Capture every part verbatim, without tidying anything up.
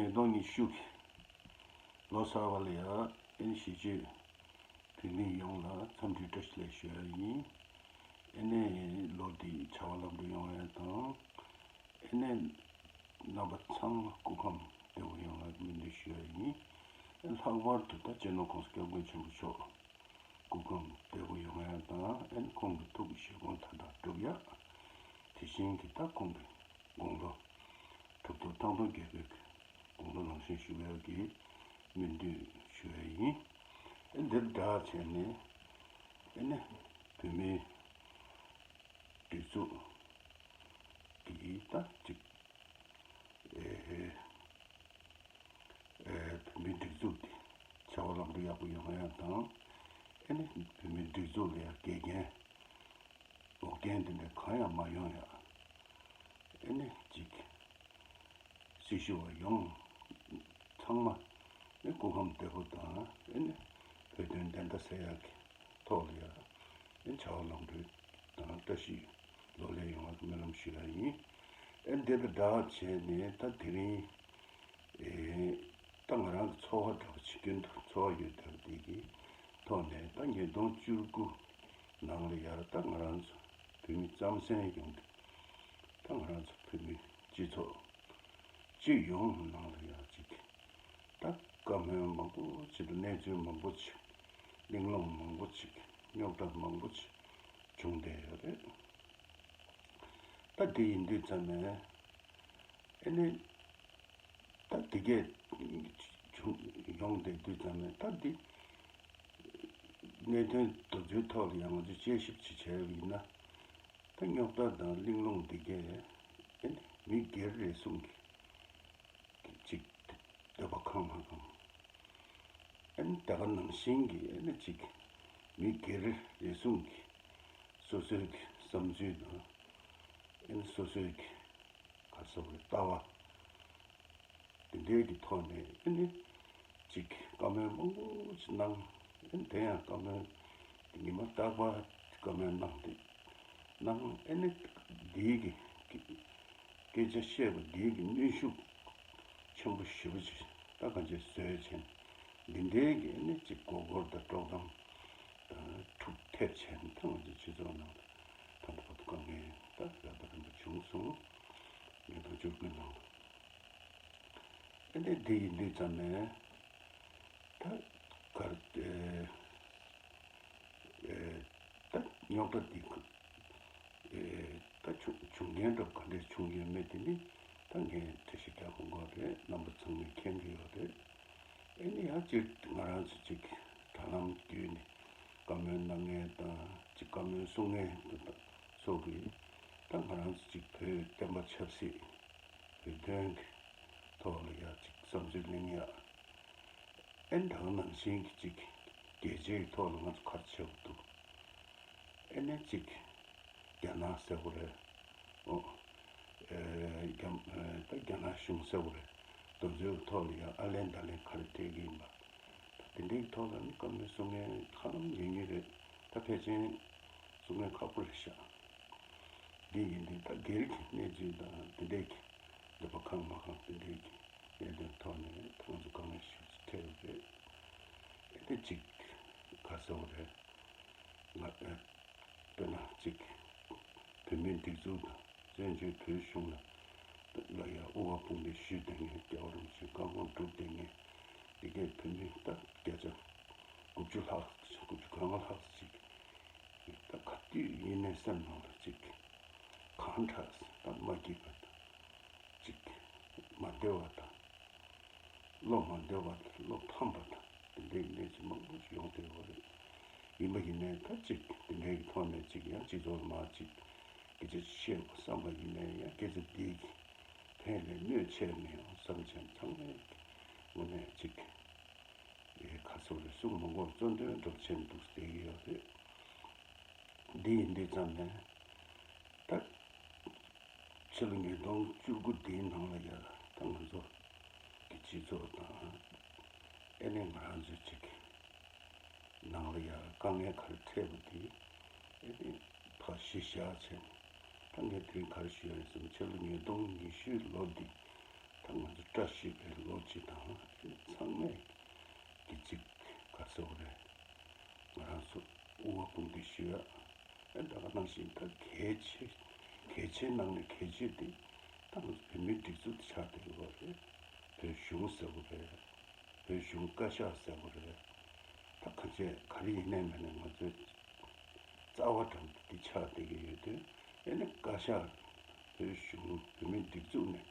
ཉིས་སྟོང་ཉི་ཤུ་གི་ལོ་གསར་པ་ལ་ཡང་ཨེ་ནི་གཞིས་བྱེས་བོད་མི་ཡོངས་ལ་འཚམས་འདྲི་བཀྲ་ཤིས་བདེ་ལེགས་ཞུ་ཡ་ཡིན། ཨེ་ནི་ལོ་འདིའི་བྱ་བ་ལམ་འགྲོ་ཡོང་ཡ་དང་། ཨེ་ནི་རྣམ་པ་ཚང་མ་སྐུ་ཁམས་བདེ་པོ་ཡོང་བའི་སྨོན་འདུན་ཞུ་ཡ་ཡིན། ཨེ་ལྷག་པར་དུ་ད་སྤྱི་ནོར་༸གོང་ས་༸སྐྱབས་མགོན་ཆེན་པོ་མཆོག་སྐུ་ཁམས་བདེ་པོ་ཡོང་ཡ་དང་། ཨེ་ནི་ཁོང་གི་ཐུགས་ཀྱི་བཞེད་དགོངས་མཐའ་དག་འགྲུབ་ཡ། དེ་བཞིན་གྱི་ད་ཁོང་གི་དགུང་ལོ་གྲུབ་ཐོབ་ཐང་སྟོང་རྒྱལ་པོའི་དགུང་ལོ་ནང་བཞིན་བཞུགས་ཡག་གི་སྨོན་འདུན་ཞུ་ཡ་ཡིན། ཨེ་འདིར་བསྒྲགས་བྱས་ནས་ཨེ་ནི་བོད་མིའི་སྒྲིག་འཛུགས་ཀྱི་ད་ཅིག་ཨེ་ཨེ་བོད་མིའི་སྒྲིག་འཛུགས་དེ་བྱ་བ་ལམ་འགྲོ་ཡག་པོ་ཡོང་ཡ་དང་། ཨེ་ནི་བོད་མིའི་སྒྲིག་འཛུགས་ལ་ཡང་འགལ་རྐྱེན་འོག་རྐྱེན་དེ་འདྲ་གང་ཡང་མ་ཡོང་ཡ། ཨེ་ནི་ཅིག་སྲི་ཞུ་བ་ཡོངས་ཚང་མ་ཨེ་སྐུ་ཁམས་བདེ་པོ་དང་། ཨེ་ནི་བོད་དོན་བདེན་མཐའ་གསལ་ཡག་གི་ཐོག་ལ་ཡང་ཨེ་བྱ་བ་ལམ་འགྲོ་དང་བཀྲ་ཤིས་ལོ་ལེགས་ཡོང་བ་གི་སྨོན་ལམ་ཞུ་ཡ་ཡིན། ཨེ་འདི་དང་སྦྲགས་བྱས་ནས་ད་དེ་རིང་ཨེ་ད་ང་རང་གི་ཚོར་བ་འདྲ་བོ་ཅིག་རྒྱུན་དུ་ཚོར་བ་ཡོད་བསྡད་པ་དེ་གི་ཐོག་ནས། ད་ཉིས་སྟོང་བཅུ་དགུ་ནང་ལ་ཡར་ད་ང་རང་ཚོ་བོད་མི་རྩམ་ཟན་ཡོངས་ཀྱི་ད་ང་རང་ཚོ་བོད་མི་སྤྱི་ཚོགས་སྤྱི་ཡོངས་ནང་ལ་ཡར་ཅིག་ད་བཀའ་མོལ་མང་པོ་ཅིག་དང་གནས་ཚུལ་མང་པོ་ཅིག་གླེང་སློང་མང་པོ་ཅིག་རྙོག་དྲ་མང་པོ་ཅིག་བྱུང་བསྡད་ཡོད་རེད། ད་དེ་ཡིན་དུས་ཙམ་ནས་ཨེ་ནི་ད་དེ་གས་བྱུང་ཡོང་བསྡད་དུས་ཙམ་ནས། ད་འདི་གནད་དོན་དེ་ཚོའི་ཐོག་ལ་ཡང་ང་ཚོས་དཔྱད་ཞིབ་ཅིག་བྱས་པ་ཡིན་ན། ད་རྙོག་དྲ་དང་གླེང་སློང་འདི་གས་ཨེ་ནི་མི་སྒེར་རེ་ཟུང་གི་ཅིག་འདོད་པ་ཁེངས་མ་ཁེངས། ཨེ་ནི་དེ་ག་ནང་བཞིན་གྱི་ཨེ་ནི་ཅིག་མི་སྒེར་རེ་ཟུང་གི་སོ་སོའི་གི་བསམ་ཚུལ་དང་། ཨེ་ནི་སོ་སོའི་གི་ག་རེ་ཟེར་དགོས་རེད། ལྟ་བ་དེ་འདྲའི་གི་ཐོག་ནས་ཨེ་ནི་ཅིག་བཀའ་མོལ་མང་པོ་ཅིག་གནང་། ཨེ་ནི་དེ་ཡང་བཀའ་མོལ་ཉི་མ་རྟག་པར་བཀའ་མོལ་གནང་སྟེ་གནང་། ཨེ་ནི་འདིའི་གི་སྐད་ཆ་བཤད་པ་འདིའི་གི་གནོན་ཤུགས་ཆེན་པོ་ཞེ་པོ་ཅིག་ད་གང་ཅི་བཟོས་བྱས་ནས། འདི་འདྲའི་གི་ཨེ་ནི་ཅིག་མགོ་སྐོར་དང་དཀྲོག་གཏམ་དང་འཁྲུག་ཐེབས་བྱས་ནས། ད་ང་ཚོའི་སྤྱི་ཚོགས་ནང་ལ་ད་ལྟ་བར་དུ་དཀའ་ངལ་ད་རབ་དང་རིམ་པ་བྱུང་སོང་། ཉིས་སྟོང་བཅུ་དགུའི་ནང་དུ། ཨེ་ནི་དེ་ཡིན་དུས་ཙམ་ནས་ད་གར་ཨེ་ཨེ་ད་རྙོག་དྲ་འདི་ཨེ་ད་བྱུང་བྱུང་རྐྱེན་འདྲ་ག་འདྲས་བྱུང་ཡོད་མེད་དེ་ནི་ད་ངས་འགྲེལ་བཤད་རྒྱག་མི་དགོས་རེད། རྣམ་པ་ཚང་མས་མཁྱེན་གྱི་ཡོད་རེད། ཨེ་ནི་ཡང་སྤྱིར་ང་རང་ཚོ་ཅིག་དྲ་ལམ་བརྒྱུད་ནས་བཀའ་མོལ་གནང་མཁན་དང་ཅིག་བཀའ་མོལ་གསུང་མཁན་དང་སོགས་ཀྱིས་ད་ང་རང་ཚོ་ཅིག་བོད་བསྟན་པ་ཆབ་སྲིད་བོད་དོན་གྱི་ཐོག་ལ་ཡ་ཅིག་བསམ་ཚུལ་གླེང་ཡ། ཨེ་ནི་ད་ག་ནང་བཞིན་གྱི་ཅིག་རྒྱལ་སྤྱིའི་ཐོག་ལ་ང་ཚོ་ག་རེ་བྱེད་དགོས་འདུག་ཨེ་ནི་ཅིག་རྒྱ་ནག་ཟེར་དགོས་རེད། ཨོ། ཨེ་རྒྱ་ཨེ་ད་རྒྱ་ནག་གཞུང་ཟེར་དགོས་རེད། དེ་ཚོའི་ཐོག་ལ་ཡང་ཨ་ལན་ད་ལན་ག་རེ་སྤྲད་ཀྱི་ཡིན་པ། ད་དེ་འདྲའི་ཐོག་ལ་ནི་བཀའ་མོལ་གསུང་མཁན་ཧ་ལམ་ཉུང་ཉུང་རེད། ད་ཕལ་ཆེར་གསུང་མཁན་ཁག་པོ་རེད་ཤག་འདི་ཡིན་དུས་ད་སྒེར་གྱི་གནས་ཚུལ་དང་དེ་འདྲའི་གི་འདོད་པ་ཁེངས་མ་ཁེངས་དེ་འདྲའི་གི་གནད་དོན་ཐོག་ནས་ད་ང་ཚོ་དཀའ་ངལ་ཞེ་པོ་ཅིག་འཕྲད་ཡོད་རེད། ཨེ་ནི་ཅིག་ག་རེ་ཟེར་དགོས་རེད། ང་ཨེ་དཔེར་ན་ཅིག་བོད་མིའི་སྒྲིག་འཛུགས་དང་བཙན་བྱོལ་བོད་གཞུང་ལ་ལ་ཡ་དབུ་བ་དཔུང་འདེགས་ཞུས་བསྡད་མཁན། རྒྱལ་བ་རིན་པོ་ཆེའི་བཀའ་དགོངས་སྒྲུབ་བསྡད་མཁན་འདི་གས་བོད་མི་ད་བརྒྱ་ཆ་དགུ་བཅུ་ལྷག་དགུ་བཅུ་གོ་ལྔ་ལྷག་ཅིག་ད་ག་དུས་ཡིན་ནའི་སེམས་ནང་ལ་ཅིག་གང་དྲག་ད་མ་སྐྱིད་པ་དང་། ཅིག་མ་བདེ་བ་དང་། བློ་མ་བདེ་བ་དང་། བློ་ཕམ་པ་དང་། དེ་འདྲའི་གནས་ཚུལ་མང་པོ་ཞིག་ཡོང་བསྡད་ཡོད་རེད། ཡིན་པ་ཡིན་ནའི་ད་ཅིག་དེ་འདྲའི་གི་ཐོག་ནས་ཅིག་ཡང་སྤྱི་ཚོགས་ལ་མར་ཅིག་སྐད་ཆ་བཤད་དགོས་བསམ་པ་ཡིན་ནའི་ཡང་སྐད་ཆ་འདི་གིས་ཕན་ལས་གནོད་ཆེ་མི་ཡོང་བསམ་བྱས་ཚང་མས་དངོས་གནས་ཅིག་ཨེ་ཁ་གསལ་རེ་གསུང་མི་དགོས། གཙོ་འདོན་འགྲོ་ཆེན་འདུག་བསྡད་ཀྱི་ཡོད་རེད། འདི་ཡིན་དུས་ཙམ་ནས་ད་ཕྱི་ལོ་ཉིས་སྟོང་བཅུ་དགུ་འདིའི་ནང་ལ་ཡ་ད་ང་ཚོ་གི་སྤྱི་ཚོགས་དང་ཨེ་ནས་ང་རང་ཚོའི་ཅིག་ནང་ལ་ཡ་དཀའ་ངལ་ག་རེ་འཕྲད་པ་དེ་ཨེ་ནས་ཕར་གཞི་བཞག་བྱས་ནས། ད་ངས་དེ་རིང་ག་རེ་ཞུ་ཡ་ཡིན་ཟེར་ན། ཕྱི་ལོ་ཉིས་སྟོང་ཉི་ཤུའི་ལོ་འདི་ད་ ང་ཚོ་བཀྲ་ཤིས་པའི་ལོ་གཅིག་དང་ཚང་མས་ཀྱི་གཅིག་ག་ཟེར་བ་རེད། ང་རང་ཚོ་དབུ་བ་དཔུང་སྡེ་ཞུ་ཡ། ཨེ་ད་ག་ནང་བཞིན་ད་གལ་ཆེ་གལ་ཆེའི་ནང་ནས་གལ་ཆེ་དེ་ད་ང་ཚོ་བོད་མིའི་སྒྲིག་འཛུགས་དེ་ཆགས་བསྡད་ཡོད་པ་རེད། བོད་གཞུང་ཟེར་བ་རེད། བོད་གཞུང་བཀའ་ཤག་ཟེར་བ་རེད། ད་ག་ཚད་ག་རེ་ཡིན་ནའི་མིན་ནའི་ང་ཚོའི་རྩ་བ་འགྲམ་དུ་འདི་ཆགས་བསྡད་ཀྱི་ཡོད་དུས། ཨེ་ནི་བཀའ་ཤག་བོད་གཞུང་བོད་མིའི་སྒྲིག་འཛུགས་ནས་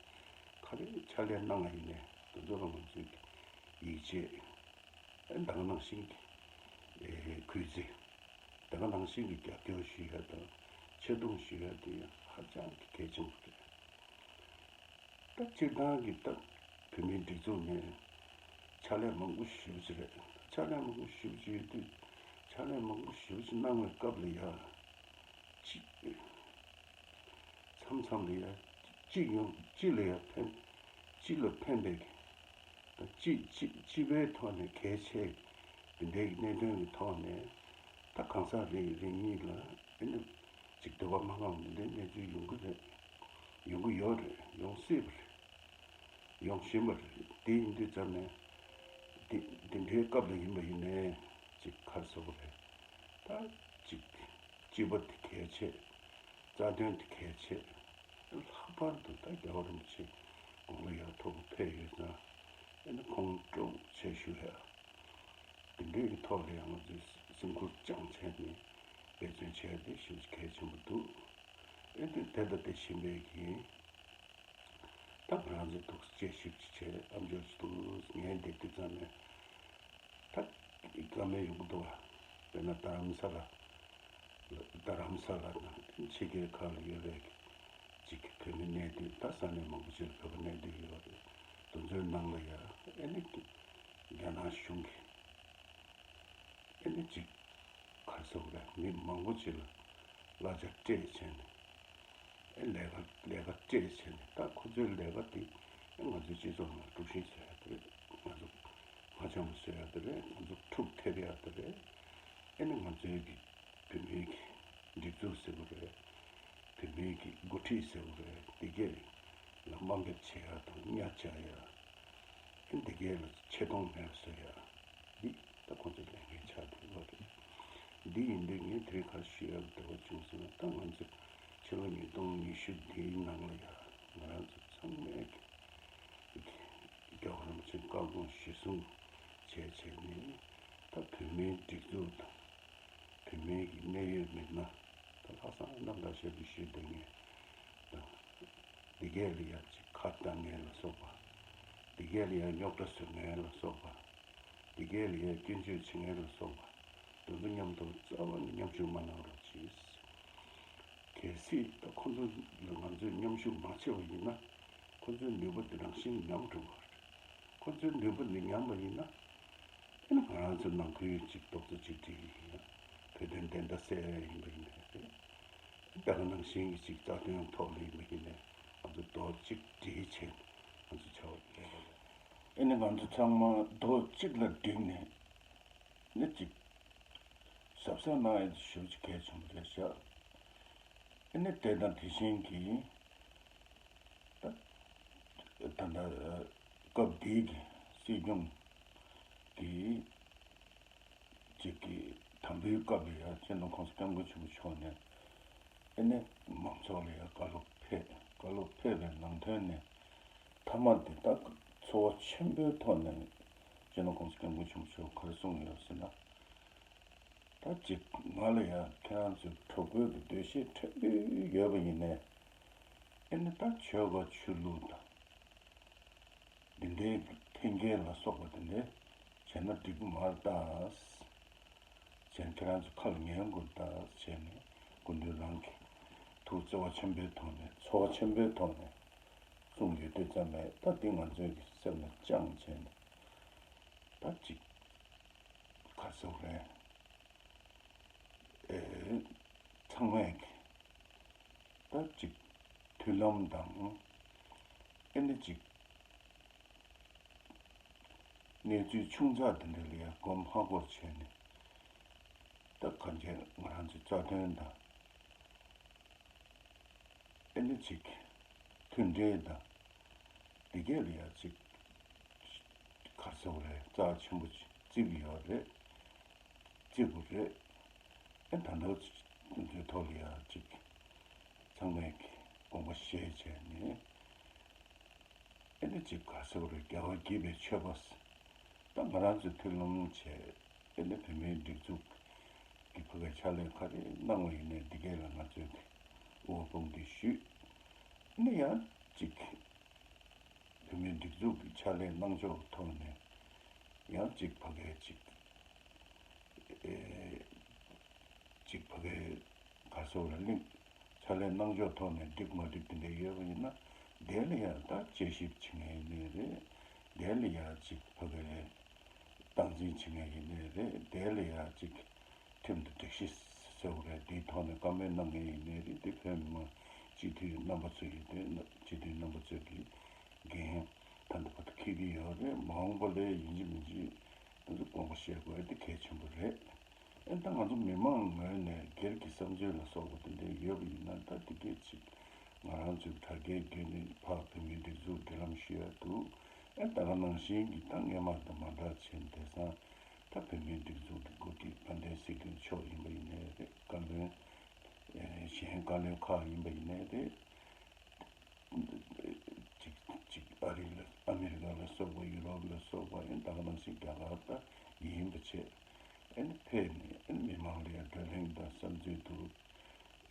ག་རེ་ཕྱག་ལས་གནང་བ་ཡིན་ནའི་དེ་ཚོ་ལ་ང་ཚོས་ཀྱི་ཡིད་ཆེས། ཨེ་ད་ག་ནང་བཞིན་གྱི་ཨེ་གུས་བརྩི། ད་ག་ནང་བཞིན་གྱི་རྒྱབ་སྐྱོར་ཞུ་ཡ་དང་ཆེ་མཐོང་ཞུ་ཡ་དེ་ཧ་ཅང་གི་གལ་ཆེན་པོ་རེད། ད་སྤྱིར་བཏང་གི་ད་བོད་མིའི་སྒྲིག་འཛུགས་ནས་ཕྱག་ལས་མང་པོ་ཞེ་པོ་ཅིག་རེད། ཕྱག་ལས་མང་པོ་ཞེ་པོ་ཅིག་ཡོད་དུས། ཕྱག་ལས་མང་པོ་ཞེ་པོ་ཅིག་གནང་བའི་སྐབས་ལ་ཡ་ཅིག་མཚམས་མཚམས་ལ་ཡ་གཅིག་ཡོང་གཅིག་ལ་ཡ་ཕན། གཅིག་ལ་ཕན་པའི་ད་སྤྱི་སྤྱི་སྤྱི་པའི་ཐོག་ནས་གལ་ཆེ་འདི་འདྲའི་གནད་དོན་གྱི་ཐོག་ནས་ད་གང་ཟག་རེ་རེ་གཉིས་ལ་ཨེ་ནི་ཅིག་འདོད་པ་མ་ཁེངས་པ་འདི་འདྲའི་གནས་ཚུལ་ཡོང་གི་རེད། ཡོང་གི་ཡོད་རེད། ཡོང་སྲིད་པ་རེད། ཡོང་བཞིན་པ་རེད། དེ་ཡིན་དུས་ཙམ་ནས་འདི་འདི་འདྲའི་སྐབས་ལ་ཡིན་པ་ཡིན་ནའི་ཅིག་ག་རེ་ཟེར་དགོས་རེད། ད་ཅིག་སྤྱི་པ་དེ་གལ་ཆེ། རྩ་དོན་དེ་གལ་ཆེ། ལྷག་པར་དུ་ད་རྒྱལ་བ་རིན་པོ་ཆེ་དགུང་ལོ་ཡར་མཐོ་པོ་ཕེབས་ཡོད་ཙང་། ཨེ་ནི་ཁོང་སྤྲོ་པོ་བྱས་བཞུགས་ཡ། དེ་འདྲའི་གི་ཐོག་ལ་ཡང་ང་ཚོས་སེམས་ཁུར་བཅངས་བྱས་ནས་འབད་བརྩོན་བྱས་ཏེ་ཞེ་པོ་ཅིག་གལ་ཆེན་པོ་འདུག་ཨེ་ནི་དེ་ལྟ་སྟེ་བཞིན་པའི་གི་ད་ང་རང་ཚོའི་འདུག་སེ་དཔྱད་ཞིབ་ཅིག་བྱས། ཨ་མཆོག་ཅིག་འདུག་ངས་བསྡད་དུས་ཙམ་ནས། ད་བཀའ་མོལ་ཡོང་གི་འདུག་བ། དཔེར་ན་རྡ་རམ་ས་ལ། རྡ་རམ་ས་ལ་དང་ཕྱི་རྒྱལ་ཁག་ལ་ཡོད་པའི་ཅིག་བོད་མི་གནས་སྡོད། ད་ས་གནས་མང་པོ་ཅིག་ལ་བོད་པ་གནས་སྡོད་ཡོད་རེད། དེ་ཚོའི་ནང་ལ་ཡ་ཨེ་ནི་རྒྱ་ནག་གཞུང་གིས་ཨེ་ནི་ཅིག་ག་རེ་ཟེར་དགོས་རེད། མི་མང་པོ་ཅིག་ལ་གླ་ཆ་སྤྲད་བྱས་ནས། ཨེ་ལས་ཀ་ལས་ཀ་སྤྲད་བྱས་ནས། ད་ཁོ་ཚོའི་ལས་ཀ་དེ་ཨེ་ང་ཚོའི་སྤྱི་ཚོགས་ནང་དཀྲུག་ཤིང་བཟོ་ཡ་དེ་རེད། ང་ཚོ་མ་འཆམ་པ་བཟོ་ཡ་དེ་རེད། ང་ཚོ་འཁྲུག་ཐེབས་ཡ་དེ་རེད། ཨེ་ནི་ང་ཚོའི་གི་བོད་མིའི་གི་སྒྲིག་འཛུགས་ཟེར་བ་རེད། བོད་མིའི་གི་འགོ་ཁྲིད་ཟེར་བ་རེད། དེ་གས་ལ་དམའ་འབེབས་བྱེད་ཡ་དང་གཉའ་བཅག་ཡ། ཨེ་འདི་གས་ལ་ཆེ་མཐོང་མེད་པ་བཟོ་ཡ། འདི་ད་ཁོ་ཚོའི་ལས་འགན་ཆགས་བསྡད་ཡོད་རེད། འདི་ཡིན་དུས་ངས་དེ་རིང་ག་རེ་ཞུ་ཡག་འདོད་པ་བྱུང་ཟེར་ན། ད་ང་ཚོ་ཕྱི་ལོ་ཉིས་སྟོང་ཉི་ཤུ་འདིའི་ནང་ལ་ཡ་ང་རང་ཚོ་ཚང་མས་རྒྱལ་བ་རིན་པོ་ཆེའི་བཀའ་དགོངས་གཞིར་བཟུང་བྱས་བྱས་ནས། ད་བོད་མིའི་སྒྲིག་འཛུགས་དང་། བོད་མིའི་གི་གནད་ཡོད་མི་སྣ་དང་། ལྷག་བསམ་རྣམ་དག་ཞབས་ཞུ་ཞུས་བསྡད་མཁན་དང་། འདི་གས་ལ་ཡ་ཅིག་ཁ་བཏང་མཁན་ལ་སོགས་པ། འདི་གས་ལ་ཡ་རྙོག་དྲ་བཟོ་མཁན་ལ་སོགས་པ། འདི་གས་ལ་ཡ་སྐྱོན་བརྗོད་བྱེད་མཁན་ལ་སོགས་པ། དེ་ཚོ་མཉམ་དུ་རྩ་བ་ནས་མཉམ་ཞུགས་མ་གནང་རོགས་གྱིས། གལ་སྲིད་ད་ཁོ་ཚོ་ལ་ང་ཚོས་མཉམ་ཞུགས་མ་བྱས་པ་ཡིན་ན། ཁོ་ཚོའི་ནུས་པ་འདི་རང་བཞིན་ཉམས་འགྲོ་བ་རེད། ཁོ་ཚོའི་ནུས་པ་འདི་ཉམས་པ་ཡིན་ན། ཨེ་ནི་ང་རང་ཚོ་ནང་ཁུལ་གཅིག་རྡོག་རྩ་གཅིག་སྒྲིལ་ཡིན་ན། བོད་དོན་བདེན་མཐའ་གསལ་ཡ་ཡིན་པ་ཡིན་ནའི་རེད། ད་ག་ནང་བཞིན་གྱི་གཅིག་རྩ་དོན་ཐོག་ལ་ཡིན་པ་ཡིན་ནའི། ང་ཚོ་རྡོག་གཅིག་སྒྲིལ་བྱས་ནས་ང་ཚོ་བྱ་བ་ལས་ཀ་ལས། ཨེ་ནི་ང་ཚོ་ཚང་མ་རྡོག་གཅིག་ལ་བསྒྲིལ་ནས་ནི་གཅིག་གཟབ་གཟབ་གནང་ཡ་དེ་ཞེ་པོ་ཅིག་གལ་ཆེན་པོ་རེད་ཤག་ཨེ་ནི་དེ་དང་དེ་བཞིན་གྱི་ད་ད་ལྟ་སྐབས་འདིའི་གི་སྲིད་སྐྱོང་གི་ཅིག་གི་དམ་འབུལ་སྐབས་ལ་ཡ་སྤྱི་ནོར་༸གོང་ས་༸སྐྱབས་མགོན་ཆེན་པོ་མཆོག་ནས་ཨེ་ནི་མང་ཚོགས་ལ་ཡ་བཀའ་སློབ་ཕེབས། བཀའ་སློབ་ཕེབས་པའི་ནང་དོན་ནས། མཐའ་མ་དེ་ད་ཚོར་བ་ཆེན་པོའི་ཐོག་ནས་སྤྱི་ནོར་༸གོང་ས་༸སྐྱབས་མགོན་ཆེན་པོ་མཆོག་ག་རེ་གསུངས་ཡོད་ཟེར་ན། ད་ཅིག་ང་ལ་ཡང་ཁྱེད་རང་ཚོའི་གྲོགས་པོའི་གི་འདོད་ཤེས་མཐོན་པོ་ཡོད་པ་ཡིན་ནའི། ཨེ་ནི་ད་ཆོལ་ཁ་ཆོས་ལུགས་དང་འདི་འདྲའི་གི་འཐེན་འཁྱེར་ལ་སོགས་པ་དེ་འདྲ་བྱས་ན་འགྲིག་གི་མ་རེད་ད། བྱས་ན་ཁྱེད་རང་ཚོ་ཁ་ལ་ཉན་དགོས་ད་བྱས་ནས་སྐུ་མདུན་རང་གིས་ཐུགས་བརྩེ་བ་ཆེན་པོའི་ཐོག་ནས་ཚོར་བ་ཆེན་པོའི་ཐོག་ནས་གསུངས་ཡོད་དུས་ཙམ་པས། ད་འདི་ང་ཚོའི་གི་སེམས་ལ་བཅངས་བྱས་ནས་ད་ཅིག་ག་རེ་ཟེར་དགོས་རེད། ཨེ། ཚང་མས་ཀྱི་ད་ཅིག་མཐུན་ལམ་དང་། ཨེ་ནི་ཅིག་གནས་ཚུལ་ཆུང་ཙག་དེ་འདྲ་ལ་ཡང་མགོ་མ་འཁོར་བྱས་ནས། ད་གང་ཅི་ང་རང་ཚོའི་རྩ་དོན་དང་། ཨེ་ནི་ཅིག་མཐུན་སྒྲིལ་དང་ འདི་གས་ལ་ཡ་ཅིག་ག་རེ་ཟེར་དགོས་རེད། རྩ་ཆེན་པོ་བརྩི་གི་ཡོད་རེད། བརྩི་དགོས་རེད། ཨེ་ད་ལྟ་ཚོའི་ཐོག་ལ་ཡ་ཅིག་ཚང་མས་ཀྱི་དགོངས་པ་བཞེས་བྱས་ནས། ཨེ་ནི་ཅིག་ག་རེ་ཟེར་དགོས་རེད། རྒྱལ་བ་དགྱེས་པའི་ཆོས་པ། ད་ང་རང་ཚོའི་མཐུན་ལམ་བྱས། ཨེ་ནི་བོད་མིའི་སྒྲིག་འཛུགས་ཀྱི་ཕ་གའི་ཕྱག་ལས་ག་རེ་གནང་བ་ཡིན་ནའི་འདི་གས་ལ་ང་ཚོས་ཀྱི་དབུ་འཕང་འདི་ཞུས། ཨེ་ནི་ཡང་ཅིག་བོད་མིའི་སྒྲིག་འཛུགས་ཀྱི་ཕྱག་ལས་གནང་ཕྱོགས་ཐོག་ནས་ཡང་ཅིག་ཕ་གའི་ཅིག་ཨེ་ཅིག་ཕ་གའི་ག་རེ་ཟེར་དགོས་རེད། གླེང་ཕྱག་ལས་གནང་ཕྱོགས་ཐོག་ནས་འགྲིག་མ་འགྲིག་དེ་འདྲ་ཡོད་པ་ཡིན་ན། དེ་ལ་ཡང་ད་དཔྱད་ཞིབ་བྱེད་མཁན་ཡིན་ནའི་རེད། དེ་ལ་ཡང་ཅིག་ཕ་གའི་སྟངས་འཛིན་བྱེད་མཁན་ཡིན་ནའི་རེད། དེ་ལ་ཡང་ཅིག་ཁྲིམས་དང་སྒྲིག་གཞི་ཟེར་དགོས་རེད། དེའི་ཐོག་ནས་བཀའ་མོལ་གནང་མཁན་ཡིན་ནའི་རེད། དེ་བོད་མི་མང་སྤྱི་འཐུས་རྣམ་པ་ཚོ་ཡིན་དུས། སྤྱི་འཐུས་རྣམ་པ་ཚོས་ཀྱི་འགན་ད་ལྟ་བར་དུ་འཁྱེར་གྱི་ཡོད་རེད། མ་འོངས་པ་ལ་ཡིན་གཅིག་མིན་གཅིག་ང་ཚོ་དགོངས་པ་བཞེས་དགོས་དེ་གལ་ཆེན་པོ་རེད། ཨེ་ད་ང་ཚོ་མི་མང་ངོས་ནས་སྒེར་གྱི་བསམ་ཚུལ་ལ་སོགས་པ་དེ་འདྲ་ཡོད་པ་ཡིན་ན། ད་དེ་གས་ཅིག་ང་རང་ཚོའི་དྲ་རྒྱའི་བརྒྱུད་ནས་ཕར་བོད་མིའི་སྒྲིག་འཛུགས་འབྲེལ་ལམ་ཞུ་ཡ་འདུག་ཨེ་ད་ག་ནང་བཞིན་གྱི་ད་སྔོན་མ་དང་མ་འདྲ་བྱས་ནས། དེང་སང་ད་བོད་མིའི་སྒྲིག་འཛུགས་ཀྱི་འགོ་ཁྲིད་དཔལ་ལྡན་སྲིད་སྐྱོང་མཆོག་ཡིན་པ་ཡིན་ནའི་རེད། བཀའ་བློན་ཨེ་གཞན་བཀའ་བློན་ཁག་ཡིན་པ་ཡིན་ནའི་རེད། ཅིག་ཅིག་ཨ་རི་ལ་ཨ་མི་རི་ཀ་ལ་སོགས་པ། ཡུ་རོབ་ལ་སོགས་པ། ཨེ་ད་ག་ནང་བཞིན་རྒྱ་གར་ད་ཡིན་པ་བྱས། ཨེ་ནི་ཕེབས་ནས་ཨེ་ནི་མི་མང་ལ་ཡང་བགྲོ་གླེང་དང་བསམ་ཚུལ་བསྡུ།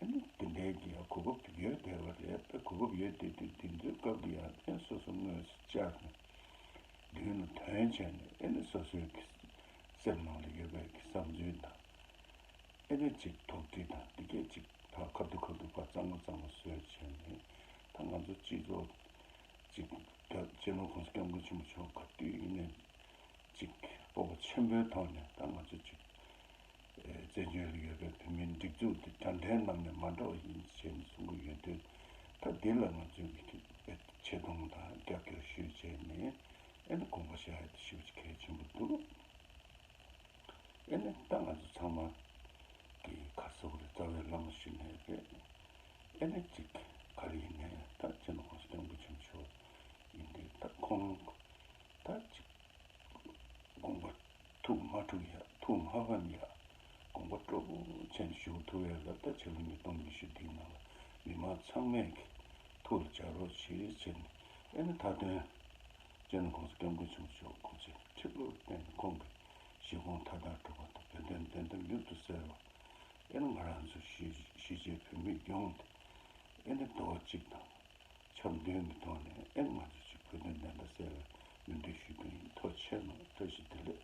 ཨེ་ནི་དེ་འདྲའི་གི་ཡང་གོ་སྐབས་དེ་ཡོད་བསྡད་པ་རེད། ད་གོ་སྐབས་ཡོད་བསྡད་དུས་དེ་ཚོའི་སྐབས་ལ་ཡང་ཨེ་སོ་སོ་དངོས་སུ་བཅར་ནས་མདུན་ལ་ཐོན་བྱས་ནས། ཨེ་ནི་སོ་སོའི་གི་སེམས་ནང་ལ་ཡོད་པའི་གི་བསམ་ཚུལ་དང་། ཨེ་ནི་ཅིག་དོགས་འདྲི་དང་དེ་གས་ཅིག་ཕར་ཁ་ཐུག་ཁ་ཐུག་ཕར་གཙང་མ་གཙང་མ་བཟོས་བྱས་ནས། ད་ང་ཚོ་སྤྱི་ཚོགས་ཅིག་རྒྱ་སྤྱི་ནོར་གོང་ས་སྐྱབས་མགོན་ཆེན་པོ་མཆོག་ག་དུས་ཡིན་ནའི་ཅིག་སྤོབས་པ་ཆེན་པོའི་ཐོག་ནས་ད་ང་ཚོ་ཅིག་ཨེ་བཙན་བྱོལ་ལ་ཡོད་པའི་བོད་མིའི་སྒྲིག་འཛུགས་འདི་འདྲ་འདྲའི་ནང་ནས་མ་འདྲ་བ་ཡིན་ཟེར་ནས་གསུང་གི་ཡོད་དུས། ད་འདི་ལ་ང་ཚོས་ཀྱི་ཆེ་མཐོང་དང་རྒྱབ་སྐྱོར་ཞུས་བྱས་ནས། ཨེ་ནི་དགོངས་པ་བཞེས་ཡ་དེ་ཞེ་པོ་ཅིག་གལ་ཆེན་པོ་འདུག་ཨེ་ནི་ད་ང་ཚོ་ཚང་མ་གི་ག་རེ་ཟེར་དགོས་རེད། རྩ་བའི་བླ་མ་ཞུ་ནའི་རེད། ཨེ་ནི་ཅིག་ག་རེ་ཡིན་ནའི་ད་སྤྱི་ནོར་གོང་ས་སྐྱབས་མགོན་ཆེན་པོ་མཆོག་ཡིན་དུས། ད་ཁོང་ད་ཅིག་དགོངས་པ་ཐུགས་མ་འཁྲུགས་ཡ། ཐུགས་མ་ཕམ་ཡ། དགོངས་པ་སྤྲོ་པོ་བྱས་ནས་ཞུ་ཐུབ་ཡ་ལ། ད་ཕྱི་ལོ་ཉིས་སྟོང་ཉི་ཤུ་འདིའི་ནང་ལ་མི་མང་ཚང་མས་ཀྱི་ཐུགས་ལ་འཇགས་རོགས་བྱེད་ཟེར་ནས། ཨེ་ནི་མཐའ་དོན་སྤྱི་ནོར་གོང་ས་སྐྱབས་མགོན་ཆེན་པོ་མཆོག་སྐུ་ཚེ་ཁྲི་ལོར་བརྟན་ནས་ཁོང་གི་བཞེད་དགོངས་མཐའ་དག་གྲུབ་པ་དང་། བོད་དོན་བདེན་མཐའ་མྱུར་དུ་གསལ་བ། ཨེ་ནི་ང་རང་ཚོ་གཞིས་གཞིས་བྱེས་བོད་མི་ཡོངས་ཏེ་ཨེ་ནི་རྡོག་གཅིག་དང་འཆམ་མཐུན་གྱི་ཐོག་ནས། ཨེ་ནི་ང་ཚོ་གཅིག་བོད་དོན་བདེན་མཐའ་གསལ་བའི་སྨོན་འདུན་ཞུ་རྒྱུ་ཡིན། ཐུགས་རྗེ་ཆེ་གནང་། བཀྲ་ཤིས་བདེ་ལེགས།